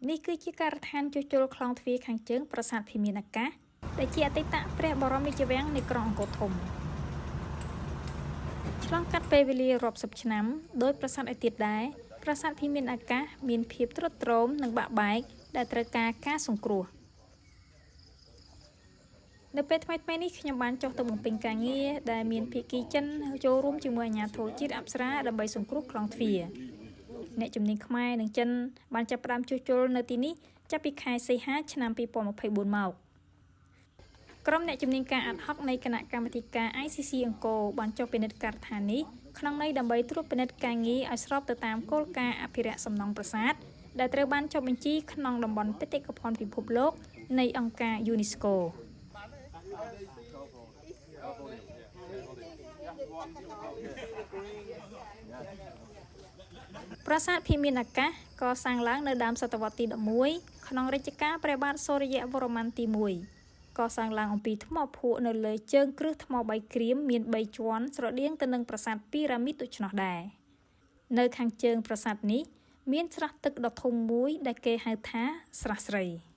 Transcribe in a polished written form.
នេះគឺជាការដ្ឋានជួសជុលខ្លោងទ្វារខាងជើងប្រាសាទភិមានអាកាសដែលជាអតីតព្រះបរមរាជវាំងនៃក្រុងអង្គរធំឆ្លងកាត់ពេលវេលារាប់សិបឆ្នាំដោយប្រាសាទឯទៀតដែរប្រាសាទភិមានអាកាសមានភាពទ្រុឌទ្រោមនិងបាក់បែកដែលត្រូវការការសង្គ្រោះនៅពេលថ្មីៗនេះខ្ញុំបានចុះទៅបំពេញការងារដែលមានភាគីចិនចូលរួមជាមួយអាជ្ញាធរជាតិអប្សរាដើម្បីសង្គ្រោះខ្លោងទ្វារអ្នកជំនាញខ្មែរនិងចិនបានចាប់ផ្ដើមជួសជុលនៅទីនេះចាប់ពីខែសីហាឆ្នាំ2024មកក្រុមអ្នកជំនាញការ ad hoc នៃគណៈកម្មាធិការ ICC អង្គរបានចុះពិនិត្យការដ្ឋាននេះក្នុងន័យដើម្បីត្រួតពិនិត្យការងារឲ្យស្របទៅតាមគោលការណ៍អភិរក្សសំណង់ប្រាសាទដែលត្រូវបានចុះបញ្ជីក្នុងតំបន់បេតិកភណ្ឌពិភពលោកនៃអង្គការ UNESCO។ ប្រាសាទភិមានអាកាសកសាងឡើងនៅដើមសតវត្សទី11ក្នុងរជ្ជកាលព្រះបាទសូរ្យវរ្ម័នទី1កសាងឡើងអំពីថ្មភក់នៅលើជើងគ្រឹះថ្មបាយក្រៀមមាន3ជាន់ស្រដៀងទៅនឹងប្រាសាទពីរ៉ាមីតដូច្នោះដែរនៅខាងជើងប្រាសាទនេះមានស្រះទឹកដ៏ធំមួយដែលគេហៅថាស្រះស្រី។